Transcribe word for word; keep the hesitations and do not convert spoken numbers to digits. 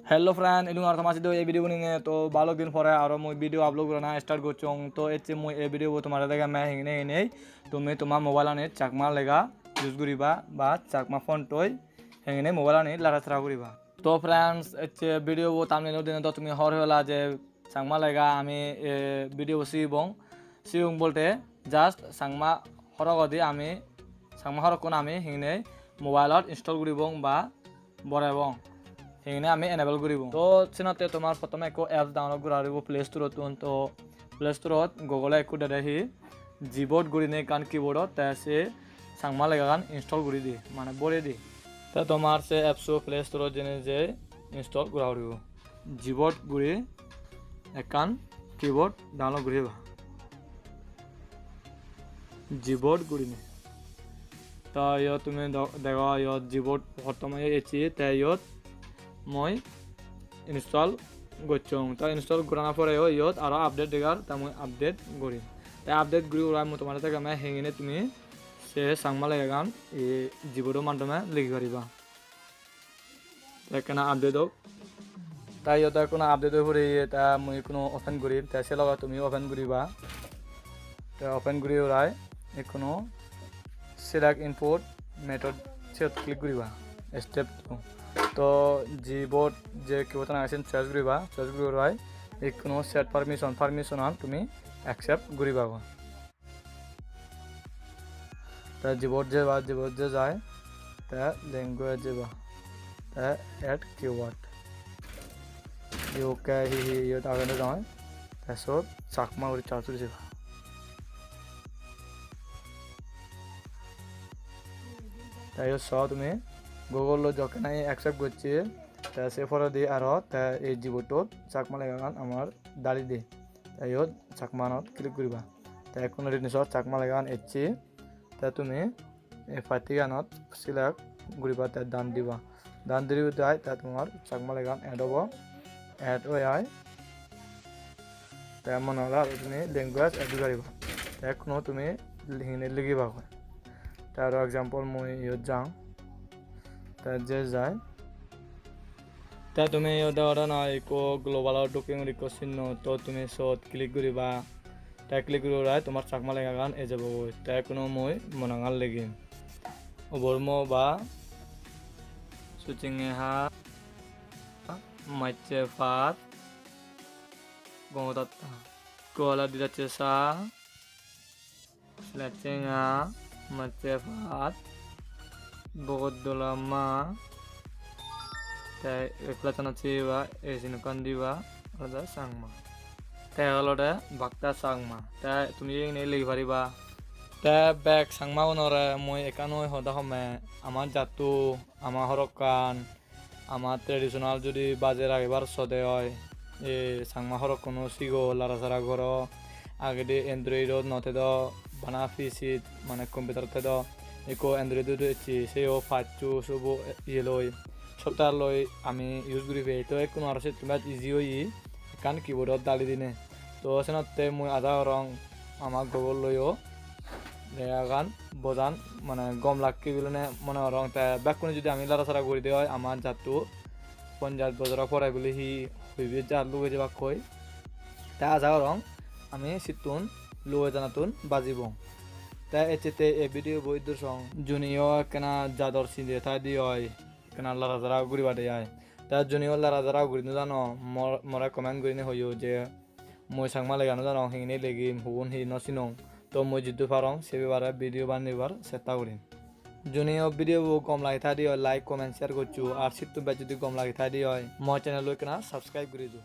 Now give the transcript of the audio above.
Hello friend, elung aro toma sidu ei video bo nine. To balok din pore aro mui video upload gorana start gocchong. To ecche mui ei video bo tomare degem hengene hengene tumi toma mobile anit Chakma lega use guriba ba Chakma font oi hengene mobile anit lara sara guriba. To friends, ecche video bo thumbnail o dine do tumi hobor pela je Chakma lega ami, eh, video bo sigibong. Sigibong bolte just Chakma horogodi ami, Chakma horokkun ami hengene mobile ot install guribong ba borebong. Hengene ami enable guribong. To senotte tomar prothome ekko apps download gora puribo Play Store ottun. To Play Store ot Google e ekko dede hi Gboard gurinei ekkan keyboard ot, te se Chakma legagan install guri di, mane bore di. Te tomar se apps o Play Store ot jeinei je install gora puribo. Gboard guri ekkan keyboard download guriba. Gboard gurinei. Ta iyot tumi do-, dego iyot Gboard prothome ecche, te iyot mui install gocchong. Ta install gorana pore o iyot aro update degar, ta mui update gurim. Te update guri urai mui tomare degem hengene tumi se Chakma legagan ei Gboard o maddhome legi pariba. Te ekkena update ok. Ta iyot ekkena update oi puri, ta mui ekkena open gurim, te se loge tumi open guriba. Te open guri urai ekkena select input method siyot click guriba. Step two. To Gboard je keyboard an age siyen choice guriba, choice guri urai ekkena set permission, permission an tumi accept guriba go. Te Gboard jeba, Gboard je jai, te language jeba, te add keyword. Iyot hi hi iyot age no jai, te sot Chakma guri search guri jeba. Te iyot so tumi Google lo jokkene accept gocche, te se poredi aro te ei Gboard ot Chakma legagan amar dali de. Te iyot Chakma anot click guriba. Te ekkena rini sot Chakma legagan ecche. Te tumi ei pattiganot select guriba, te done diba. Done diri ude ai te tomar Chakma legagan add obo. Add oi ai. Te mone hole aro tumi language add guri pariba. Te ekkena tumi hingiri ligiba goi. Te aro example mui iyot jang. Te je jai. Te tumi iyot degode na ikko global-o dokken guri ikko sinno, to tumi sot click guriba. Te click guri urai tomar Chakma legagan ejebogoi. Te ekkena mui mo nangan legim. Ubormo ba Suchinge ha macche pat gongotatta. Koala didacche sa. Lechenga, macche pat, bogot dola ma, te ekla tana chiba, esin ekkan diba, olode Changma. Te olode bakta Changma. Te tumi iyegine legi pariba. Te bek Changmagunore mui ekkan oi hoda homme, ama jatto, ama horokkan, ama traditional judi bajei ragebar sode oi, ei Changma horokkuno sigo, lara sara goro, agede Android-ot no tedo, bana P C-t mane computer-ot tedo, ikko Android-ot ecche, seyo paccho sobo iye loi, software loi ami use guri pei, to ekkunu aro settun bej easy oye, ekkan keyboard-ot dali dine. To senotte mui aja gorong ama Google loyo legagan bojan mane gom lakke biline mone gorong. Te bekkune judi ami lara sara guri de oi, ama jatto ponjash bojoro pore bile hi hoibe jar luge jebakkoi. Te aja gorong ami sittun luge janattun bajibong. Te ecche te ei video bo iddur song. Juniyo ekkena jador sinde tai de oi, ekkena lara sara guribade ai. Te juniyo lara sara guri no jano, mor-, more comment gurinei hoyo je mui Changma lega no janong, hingiri legim, hugun hi no sinong. To mui jiddur parong se bebare video banebar chesta gurim. Juniyo video bo gom lagi thai de oi, like, comment, share goccho, ar sittun bej judi gom lagi thai de oi, mo channel-o ekkena subscribe guri do.